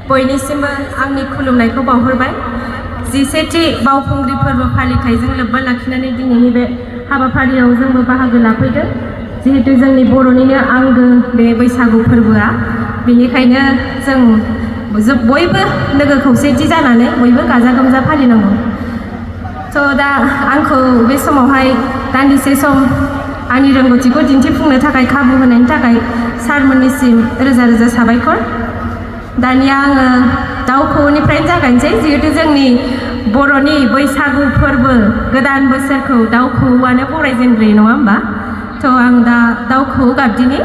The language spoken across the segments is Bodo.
बयनिसिमबो आंनि खुलुमनायखौ बावहरबाय। 17थि बावखुंग्रि फोरबो फालिथायजों लोब्बा लाखिनानै दिनैनि बे हाबाफारियाव जोंबो बाहागो लाफैदों। जिहेतु जोंनि बर'निनो आंगो बे बैसागु फोरबोआ, बेनिखायनो जों बयबो लोगो खौसेथि जानानै बयबो गाजा गोमजा फालिनांगौ। स' दा आंखौ बे समावहाय दान्दिसे सम आंनि रोंगौथिखौ दिन्थिफुंनो थाखाय खाबु होनायनि थाखाय सारमोननिसिम रोजा रोजा साबायखर। दानिया आङो दाउ खौवौनिफ्रायनो जागायनोसै। जिहेतु जोंनि बर'नि बैसागु फोरबो गोदान बोसोरखौ दाउ खौवौआनो बरायजेनग्रोयो, नङा होमबा? थ' आं दा दाउ खौवौ गाबदिनि।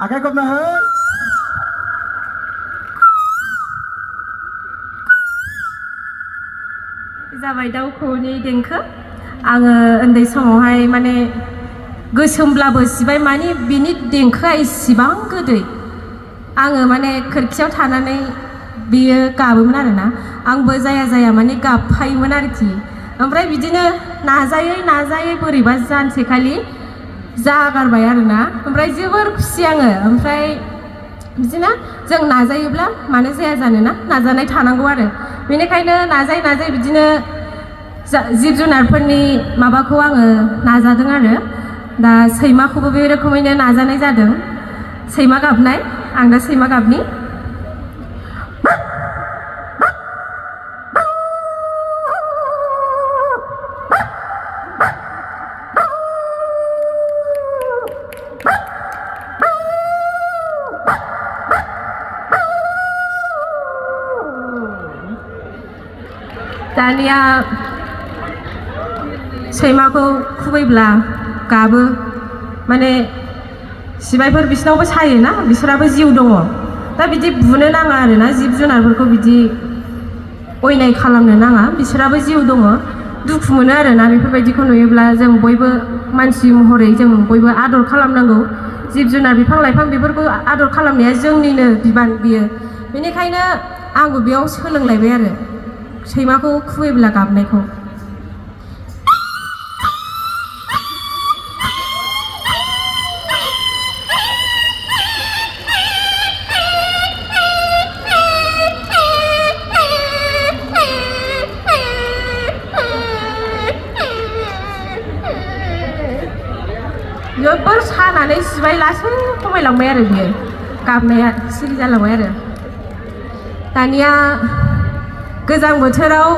आखाइ खबना हो। जाबाय दाउ खौवौनि देंखो। आङो उन्दै समावहाय माने गोसोमब्लाबो सिबाय, माने बिनि देंखोआ इसिबां गोदै। आङो माने खोरखियाव थानानै बियो गाबोमोन आरोना, आंबो जाया जाया माने गाबफायोमोन आरोखि। ओमफ्राय बिदिनो नाजायै नाजायै बोरैबा जानसेखालि जागारबाय आरोना। ओमफ्राय जोबोर खुसि आङो। ओमफ्राय बिदिनो जों नाजायोब्ला मानो जाया जानोना, नाजानाय थानांगौ आरो। बेनिखायनो नाजायै नाजायै बिदिनो जिब जुनारफोरनि माबाखौ आङो नाजादों आरो। दा सैमाखौबो बे रोखोमैनो नाजानाय जादों। सैमा गाबनाय, आं दा सैमा गाबनि। दानिया सैमाखौ खुबैब्ला गाबो, माने सिबायफोर बिसिनावबो सायोना, बिसोराबो जिउ दङ। दा बिदि बुनो नाङा आरोना, जिब जुनारफोरखौ बिदि अयनाय खालामनो नाङा, बिसोराबो जिउ दङ। दुखु मोनो आरोना बेफोरबायदिखौ नुयोब्ला। जों बयबो मानसि महरै जों बयबो आदर खालामनांगौ। जिब जुनार, बिफां लाइफां बेफोरखौ आदर खालामनाया जोंनिनो बिबान बियो। बेनिखायनो आंबो बेयाव सोलोंलायबाय आरो सैमाखौ खुबैब्ला गाबनायखौ। जोबोर सानानै सिबाय, लासै खमायलांबाय आरो बियो गाबनाया, सिरि जालांबाय आरो। दानिया गोजां बोथोराव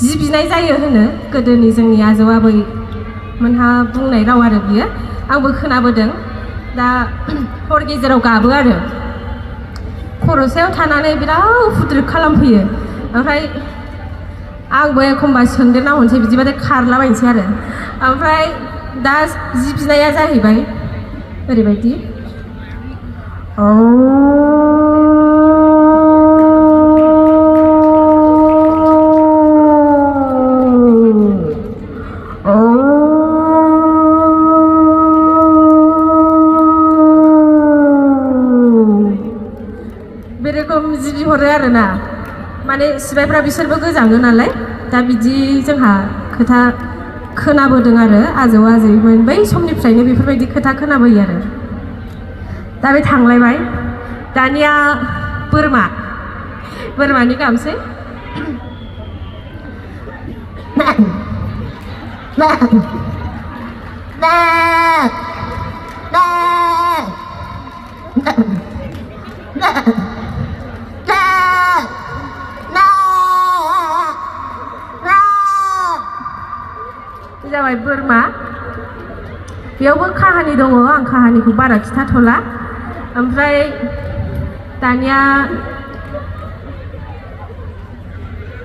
जि बिनाय जायो होनो, गोदोनि जोंनि आजौ आबैमोनहा बुंनाय राव आरो बियो, आंबो खोनाबोदों। दा हर गेजेराव गाबो आरो, खर'सायाव थानानै बिराद उफुद्रुग खालामफैयो। ओमफ्राय आंबो एखमबा सोंदेरना हरनोसै, बिदिबाथाय खारलाबायनोसै आरो। ओमफ्राय दा जि बिनाया जाहैबाय ओरैबायदि। बे रोखोम जि बिहरो आरोना, माने सिबायफ्रा बिसोरबो गोजाङो नालाय। दा बिदि जोंहा खोथा खोनाबोदों आरो आजौ आजैमोन बै समनिफ्रायनो बेफोरबायदि खोथा खोनाबोयो आरो। दा बे थांलायबाय। दानिया बोरमानि गाबसै। जाबाय बोरमा। बेयावबो काहानि दङ, आं काहानिखौ बारा खिथाथ'ला। ओमफ्राय दानिया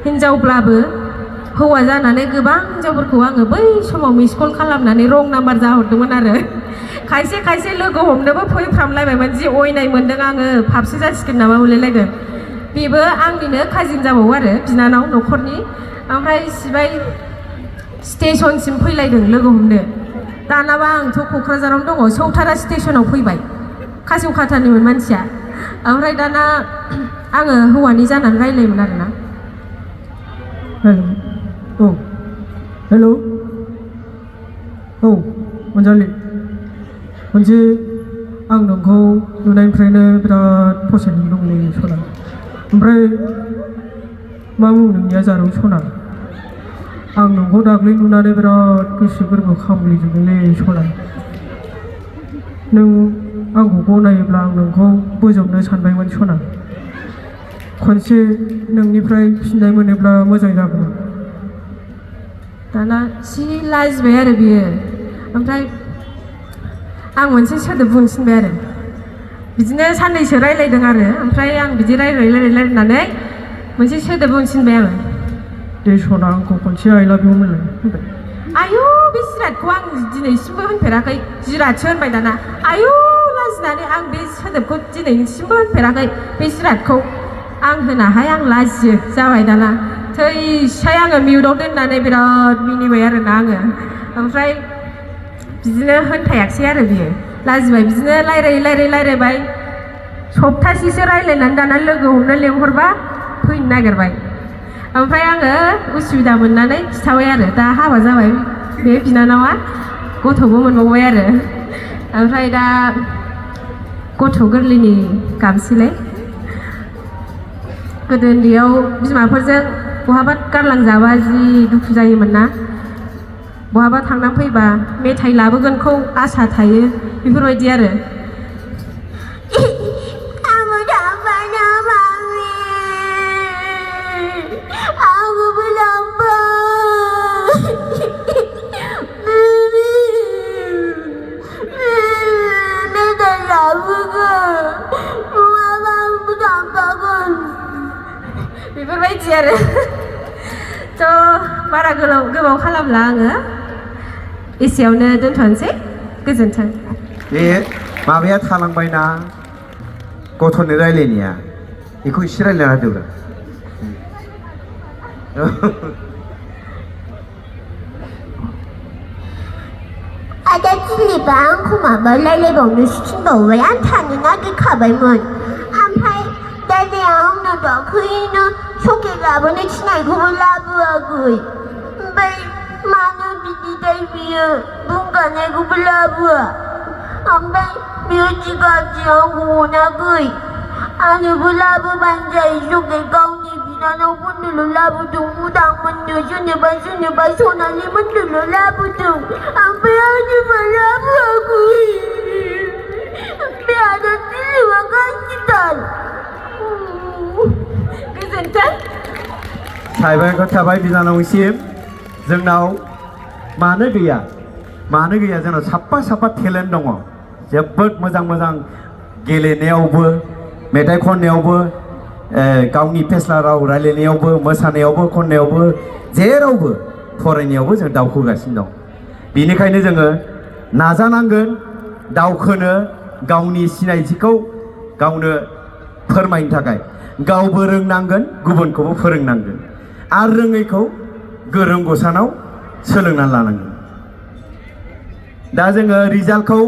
हिनजावब्लाबो हौवा जानानै गोबां हिनजावफोरखौ आङो बै समाव मिस कल खालामनानै रं नाम्बार जाहरदोंमोन आरो। खायसे खायसे लोगो हमनोबो फैफ्रामलायबायमोन, जि अयनाय मोनदों आङो, फाबसो जासिगोन नामा मोनलायलायदों। बेबो आंनिनो काजिन जाबावो आरो, बिनानाव न'खरनि। ओमफ्राय सिबाय स्टेसनसिम फैलायदों लोगो हमनो। दानाबा आंथ' क'क्राझारावनो दङ, सौथारा स्टेसनाव फैबाय, खासेव खाथानिमोन मानसिया। ओमफ्राय दाना आङो हौवानि जानानै रायलायोमोन आरोना। औ हेल' औ अनजालि मोनसे आं नोंखौ नुनायनिफ्रायनो बिराद फसायनो दंलै सना ओमफ्राय मा मुं नोंनिया जारौ सना आं नोंखौ दाख्लै नुनानै बिराद गोसो गोरबो खामग्लिजोबोलै सना नों आंखौ गनायोब्ला आं नोंखौ बोजबनो सानबायमोन सना खनसे नोंनिफ्राय फिननाय मोनोब्ला मोजां जागौमोन दाना जि लाजिबाय आरो बियो ओमफ्राय आं मोनसे सोदोब बुंसिनबाय आरो बिदिनो साननैसो रायलायदों आरो ओमफ्राय आं बिदि रायलायनानै मोनसे सोदोब बुंसिनबाय आङो दे सना आंखौ खनसे आइ लाभ इउ होनलाय होनबाय आयु बे जिरादखौ आं दिनैसिमबो होनफेराखै जिरादसो होनबाय दाना आयु लाजिनानै आं बे सोदोबखौ दिनैसिमबो होनफेराखै बे जिरादखौ आं होनाहाय आं लाजियो जाबाय दाना थैसाय आङो मिउटआव दोननानै बिराद मिनिबाय आरोना आङो ओमफ्राय बिदिनो होनथायाखिसै आरो बियो लाजिबाय बिदिनो रायलायबाय सप्तासेसो रायलायनानै दाना लोगो हमनो लेंहरबा फैनो नागिरबाय ओमफ्राय आङो उसुबिदा मोननानै खिथाबाय आरो दा हाबा जाबाय बे बिनानावा गथ'बो मोनबावबाय आरो ओमफ्राय दा गथ' गोरलैनि गाबसैलाय गोदो उन्दैयाव बिमाफोरजों बहाबा गारलांजाबा जि दुखु जायोमोन ना बहाबा थांना फैबा मेथाइ लाबोगोनखौ आसा थायो बेफोरबायदि आरो बेफोरबायदि आरो थ' बारा गोबाव खालामला आङो एसेयावनो दोनथ'नोसै गोजोन्थों बे माबाया थालांबायना गथ'नि रायलायनाया बेखौ एसे रायलायना होदोब्रा आदा दिलीपआ आंखौ माबा रायलायबावनोसो थिनबावबाय आं थानो नागिरखाबायमोन ओमफ्राय दादाया आंनो दाख्लैनो चक्लेट लाबोनो थिननायखौबो लाबोआखै ओमफ्राय मानो बिदिथाय बियो बुंगानायखौबो लाबोआ ओमफ्राय बियो जि गाज्रि आंखौ अनाखै आंनोबो लाबोबानो जायो चक्लेट गावनि बिनानावफोरनोल' लाबोदों उदांमोननो सोरनोबा सनालिमोननोल' लाबोदों ओमफ्राय आंनोबो लाबोआखै बे आदा दिलीपआ गाज्रिथार गोजोन्थों साबायखर थाबाय बिनानावसिम जोंनाव मानो गैया जोंनाव साफा टेलेन्ट दङ जोबोद मोजां गेलेनायावबो मेथाइ खननायावबो गावनि फेस्ला राव रायलायनायावबो मोसानायावबो खननायावबो जेरावबो फरायनायावबो जों दावखोगासिनो दं बेनिखायनो जोङो नाजानांगोन दावखोनो गावनि सिनायथिखौ गावनो फोरमायनो थाखाय गावबो रोंनांगोन गुबुनखौबो फोरोंनांगोन आरो रोङैखौ गोरों गोसानाव सोलोंनानै लानांगोन दा जोङो रिजाल्टखौ